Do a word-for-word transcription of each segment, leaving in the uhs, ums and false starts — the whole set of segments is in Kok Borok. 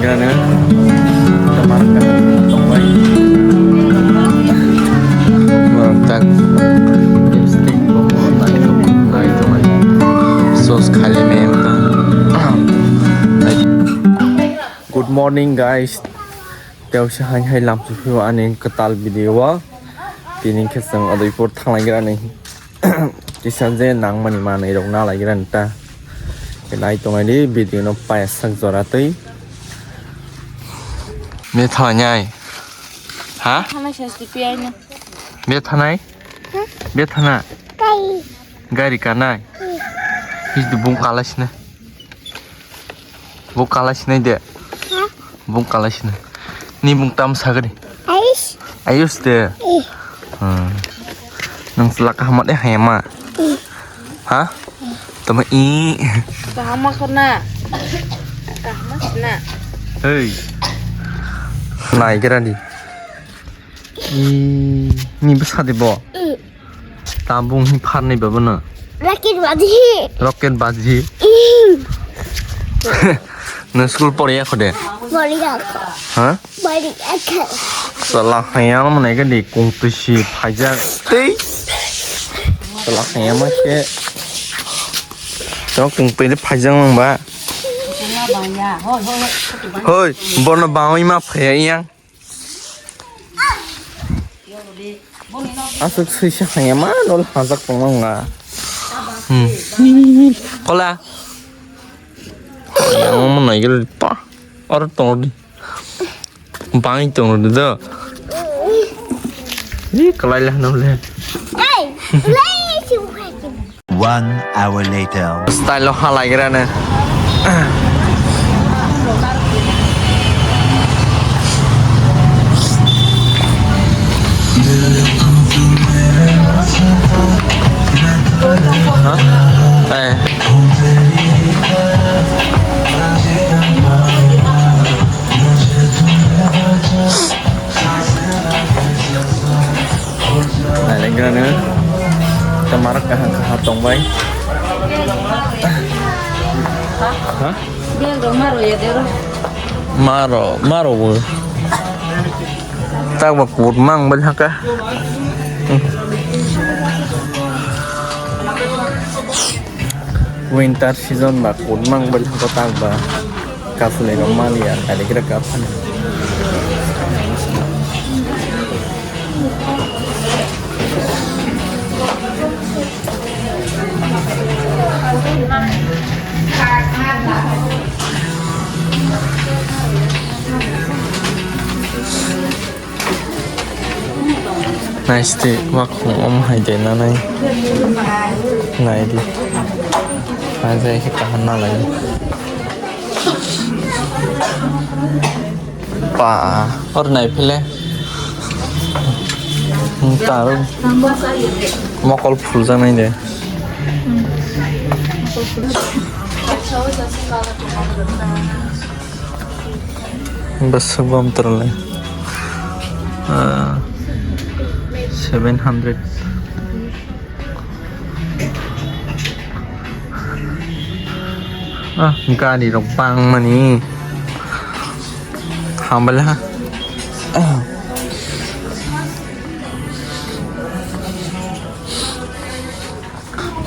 Ano, kamar ka tongbai. Mantap. Lipstick bo nai, nai tongbai. Sos khali me. Good morning, guys. Tei se hai hai lam sui phio ani kwtal video o. Tini khe chwng Udaipur thanglaigra ni kisa je nangmani manwi rok nalaigra ni ta. Khe nai tongnai di video no payasak jora twi. Be thanai. Ha? Thanai sa sti pi ai na. Be thanai? Be thana? Gari kanai? His di bung kala sina. Bung kala sinai de. Ha? Bung kala sinai. Ni bung tam sagri. Ayus. Ayus de. Hmm. Nang selak kaham de hayama. Ha? Tama i. Kahama kena. Kahama sina. Hei. Nai kira di. I, ni bwsa de bo? Mm. Tabung hi pharnai ba bono? Rocket baji. Rocket baji? Mm. No school poriya kho de? Poriya kho. Ha? Poriya kho. Sala hayam mane ga di kung tu si phaijak. Tei. Sala hayam ke. To kung tu de phaijak mang ba? Hoi, bono bawi ma phaya yang. Aswk swisa hanya ma nol hajak tongma wngla. Hmm. Kola. Yang mo nai gel pa. Or tong di. Bang tong di do. Ni kalai lah nol le. Hey, play. One hour later. Style o halaigrano. Eh. Nailagrano. Tamarok kaham kaham tongbai. Ha? Maro, maro bo. Tak ba kut mang bai haka. Winter season ba kut mang bai haka tak ba. Kasulai rok maliya, kali kira kapan. Naisti wakhung om hai de nanai. Naidi. Hai jai khe kaham nalai. Pa, or nai phile. Hmm, taro. Mokol phul janai de. Bwswk bom torle. Ah, seven hundred. Ah, gari rok bangmani. Hambai le ha.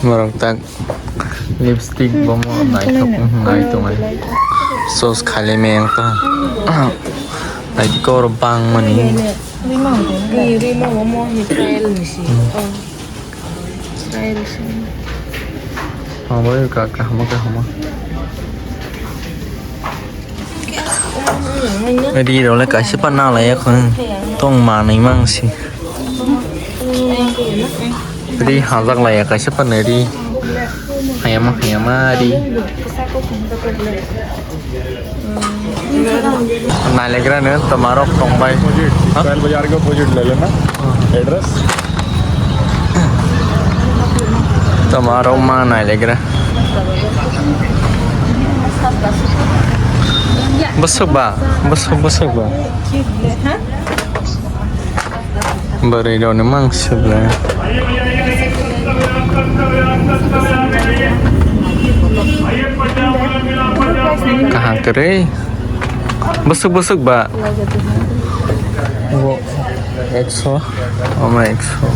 Borok tak lipstick bomo naithok wng nai tongnai. Sos khali me wngkha. Naithok oro bangmani. Rima, rima, omo hi trial ni si. Hmm. Oh. Trial si. Omo ka, kahama, kahama. Ri role kaisa pa nalai ya khon. Tong manwi mang si. Ri hajak lai ya kaisa pa nari. Hayama, hayama ri. Nailegra no tomarok tongbai. Ha? Style Bazaar ke opposite le lena. Address? Tomarok ma nailegra. Bwswk ba, bwswk, bwswk ba. Bwrwi rokni mang sibla. Kaham kwrwi. Bwswk bwswk ba? Bo ekso, omo ekso.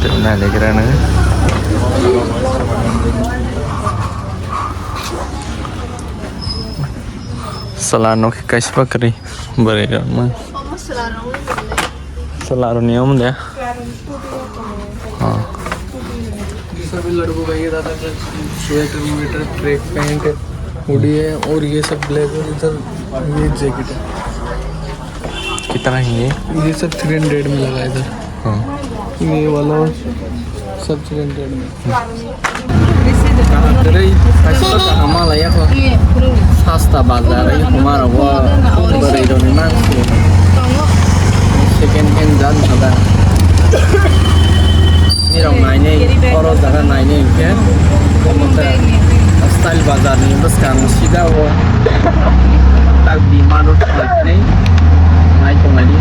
Tei nailegra no. Sala no khe kaisa kwrwi bwrwi rok no. Sala rok ni omo de. ये सभी लड़कों का ये दादा का sweater waiter, track pant, hoodie है और ये सब ब्लेजर इधर, ये जैकेट है। कितना है ये? ये सब थ्री हंड्रेड में लगा है इधर। हाँ। ये वाला सब थ्री हंड्रेड में। Kaham kwrwi, kaisa kaham malai ya kho. Sasta bazar, ai humara bo bwrwi rokni mansi. Second hand jat sada. Nirok nainai, oro jaga nainai hwnkhe, omo khe style bazar ni bwskango sida o tak demand o khlainai nai tongnai di.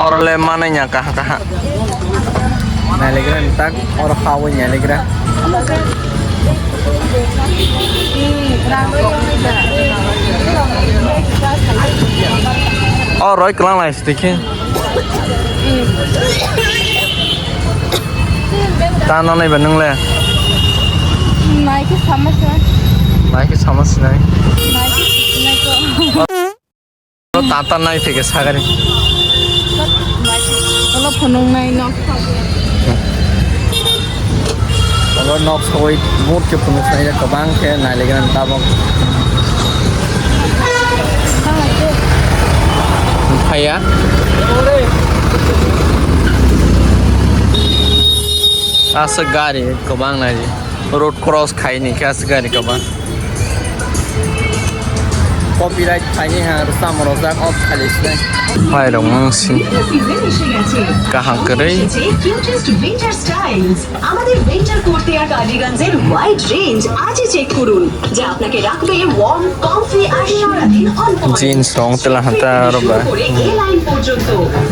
Oro le manai nya kaha kaha. Nailegra ni tak oro hawi nailegra. O roi kwlang lai sidi khe. Ta no nai ba nung le? Nai khe sama se. Nai khe sama se nai. Nai khe sinai ko. Tata nai theke sagari. Olo phunung nai nok. Olo nok soi mut ke phunung nai kwbang khe nailegra tabok. Phaiya. Asa gari kwbang nai. Road cross khaini khe asa gari kwbang. Copyright khaini ha, rwchapmung rwjak off khali se. Phai rok mang si. Kaham kwrwi. এসেছে cutest winter styles. আমাদের উইন্টার কুর্তি আর কার্ডিগানসের wide range আজই চেক করুন, যা আপনাকে রাখবে worm, comfy আর সারাদিন on point. Jeans rok tela hanta aro ba. শুরু করে এ লাইন পর্যন্ত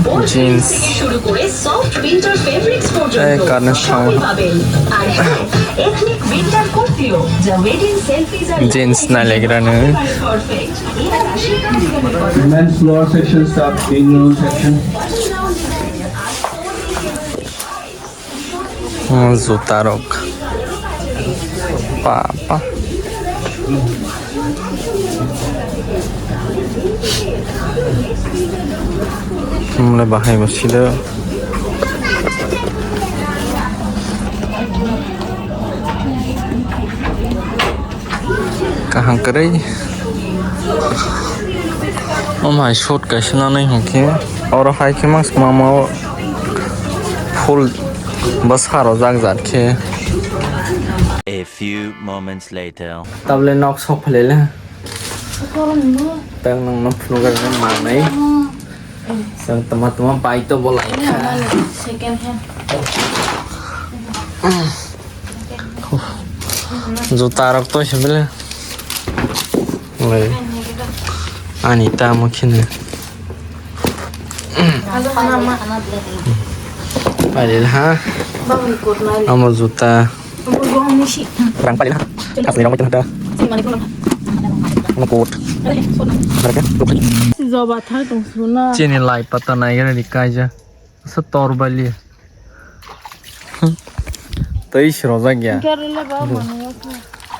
বোর্ড জিন্স। থেকে শুরু করে সফট উইন্টার ফেব্রিক্স পর্যন্ত এই কানের সবই সাউন্ড। পাবেন। আর হ্যাঁ, এথনিক উইন্টার কুর্তিও, যা ওয়েডিং সেলফিজ আর জিন্স না লেগরা নে। একেবারে পারফেক্ট। এবার আসি কার্ডিগানের কথা। Men's lower section, sub, in lower section. Juta rok. Papa. Mole bahai bo sida. Kaham kwrwi. O mai short kaisa nanai hwnkhe. Oro hai khe mas mama o full bwsa rojak jat khe. A few moments later. Tabole nok sok phalele. Tang nang no phunukar manai. Sang tama tama bai to bolai. Second hand. Juta rok to sibile. Oi. Ani tamo khini. Pai ha. Amo juta. Rang pai ha. Kasni rang pai ha. Amo coat. Joba thar tong suna. Chini lai pata nai gana di kaija. Sa tor bali. Tei srojak ya. Gari le ba mani ya.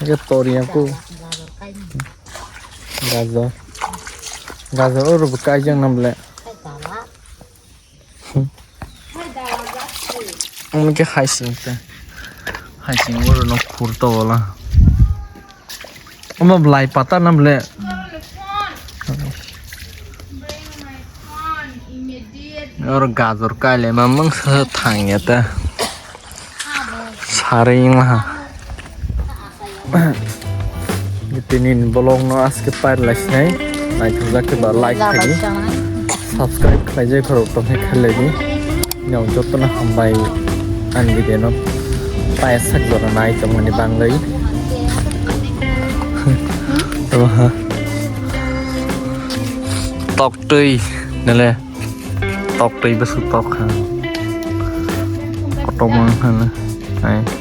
Age tor ya ku. Gajor. Gajor oro bo kaijak nam le. Omo khe hai sing te. Hai sing oro no khur to wala. Omo belai pata na bole. Oro gajor kailema mangsa thang ya ta. Sari wngha. Tini vlog no aske pair lai sinai. Naithok jak khe ba like khaidi. Subscribe khlaijak khorok tongkhe khailai di. Nang jotono hambai ani video no. Paya sak jora nai tongmani bangwi. Tok twi nele. Tok twi bwswk tok kha. Kotorma wngkha na. Ai.